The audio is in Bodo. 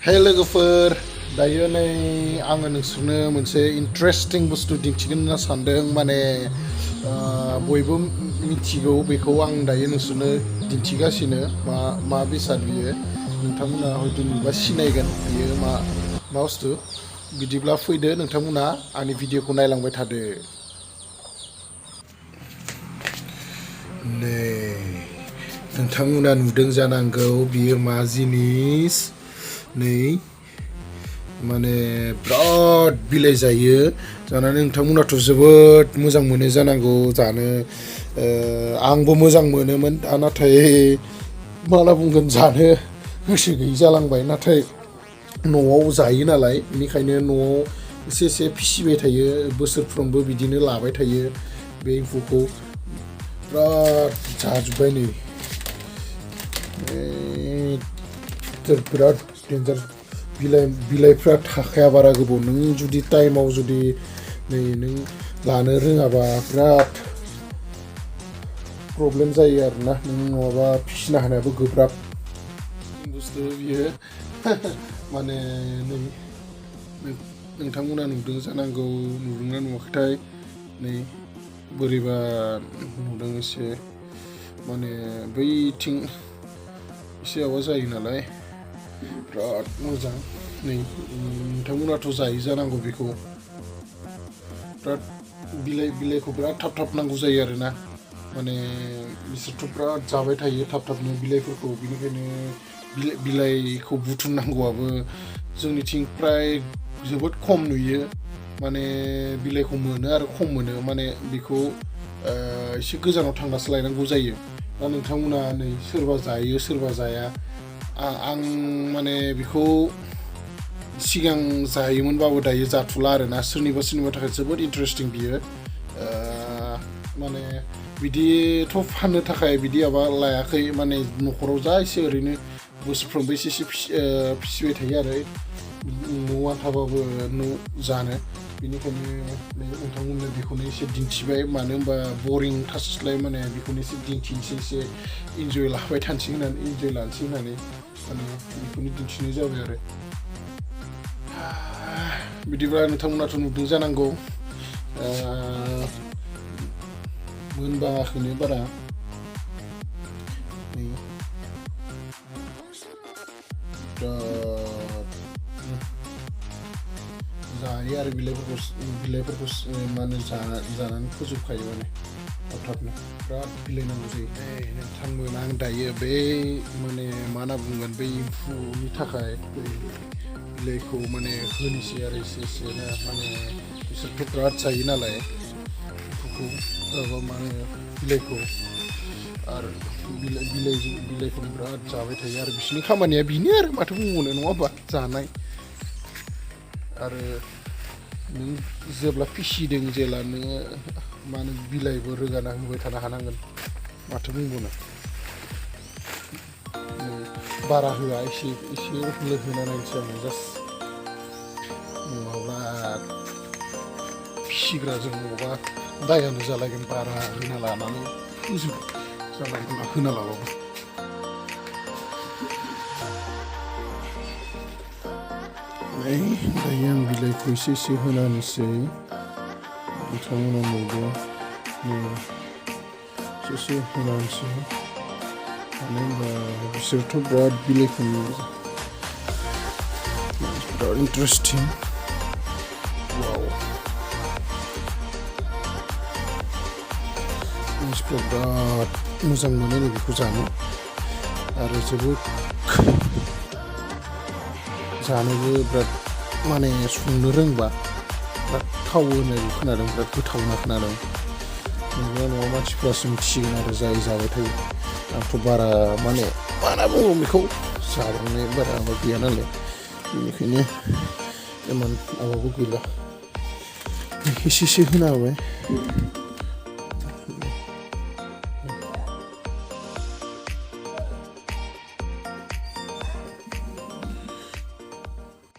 Hey लोगोफोर दायो नै आङो नोंसोरनो मोनसे इन्टारेस्टिं बुस्थु दिन्थिगोन होनना सानदों माने बयबो मिथिगौ बेखौ आं दायो नोंसोरनो दिन्थिगासिनो मा बेसाद बियो नोंथांमोना हयथ' नुबा सिनायगोन बियो मा बुस्थु बिदिब्ला फैदो नोंथांमोना आंनि भिडिअखौ नायलांबाय थादो नै नोंथांमोना नुदों जानांगौ बियो मा जिनिस नै माने बिराद बिलाइ जायो जानानै नोंथांमोनाथ' जोबोद मोजां मोनो जानांगौ जानो आंबो मोजां मोनोमोन नाथाय माला बुंगोन जानो गोसो गैयि जालांबाय नाथाय न'आव जायो नालाय बेनिखायनो न'आव एसे एसे फिसिबाय थायो बोसोरफ्रोमबो बिदिनो लाबाय थायो बे एम्फौखौ बिराद जाजोब्बाय नै बिराद डेन्जार बिलाइफ्रा थाखाया बारा गोबाव नों जुदि टाइमाव जुदि नै नों लानो रोङाबा बिराद प्रब्लेम जायो आरोना नों नङाबा फिसिनो हानायाबो गोब्राब बुस्थु बियो माने नोंथांमोना नुदों जानांगौ नुदोंना नुवाखैथाय नै बोरैबा नुदों एसे माने बैथिं एसे माबा जायो नालाय बिराद मोजां नै नोंथांमोनाथ' जायो जानांगौ बेखौ बिराद बिलाइखौ बिराद थाब थाब नांगौ जायो आरोना माने बिसोरथ' बिराद जाबाय थायो थाब थाबनो बिलाइफोरखौ बिनिखायनो बिलाइखौ बुथुमनांगौआबो जोंनिथिं फ्राय जोबोद खम नुयो माने बिलाइखौ मोनो आरो खम मोनो माने बेखौ एसे गोजानाव थांनासो लायनांगौ जायो दा नोंथांमोना नै सोरबा जायो सोरबा जाया आं माने बेखौ सिगां जायोमोनबाबो दायो जाथ'ला आरोना सोरनिबा थाखाय जोबोद इन्टारेस्टिं बियो माने बिदिथ' फाननो थाखाय बिदि माबा लायाखै माने न'खराव जा एसे ओरैनो बोसोरफ्रोमबो एसे फिसिबाय थायो आरो न'आव आन्थाबाबो न' जानो बेनिखायनो नोंथांमोननो बेखौनो एसे दिन्थिबाय मानो होनबा बरिं थास्लाय माने बेखौनो एसे दिन्थिनोसै एसे इन्जय लाबाय थानोसै होननानै इन्जय लानोसै होननानै माने बेखौनो दिन्थिनाय जाबाय आरो बिदिब्ला नोंथांमोनाथ' नुदों जानांगौ मोनबाङाखैनो बारा जायो आरो बिलाइफोरखौ माने जानानै फोजोबखायो माने थाबनो बिराद बिलाइ नांगौ जायो नोंथांमोन आं दायो बे माने मा होनना बुंगोन बै एम्फौनि थाखाय बिलाइखौ माने होनोसै आरो एसेनो माने बिसोरथ' बिराद जायो नालाय एम्फौखौ माने बिलाइखौ आरो बिलाइखौ बिराद जाबाय थायो आरो बिसोरनि खामानिया बेनो आरो माथो बुंबावनो नङा होमबा जानाय आरो नों जेब्ला फिसिदों जेला नोङो मा होनो बिलाइबो रोगाना होबाय थानो हानांगोन माथो बुंबावनो बारा होआ एसे होना नायनोसै आङो जास्ट नङाब्ला फिसिग्राजों नङाबा दायानो जालायगोन बारा होना लानानै फोजोब जालायगोन होना लाबाबो दायो आं बिलाइखौ एसे होनानैसै नोंथांमोना नुदों एसे होनानैसै मानो होनबा बिसोरथ' बिराद बिलाइखौ बिराद इन्टारेस्टिं वाव मानसिफ्रा बिराद मोजां मोनो बेखौ जानो आरो जोबोद जानोबो बिराद माने संनो रोंबा बिराद थावो होननाय खोनादों बिराद गोथाव होनना खोनादों नंगौना नङा मानसिफ्रासो मिथिसिगोन आरो जाबाय थायो आंथ' बारा माने मा होनना बुङो बेखौ जाबांनाय बारा माबा गैया नालाय बेनिखायनो इमान माबाबो गैला एसे होना होबाय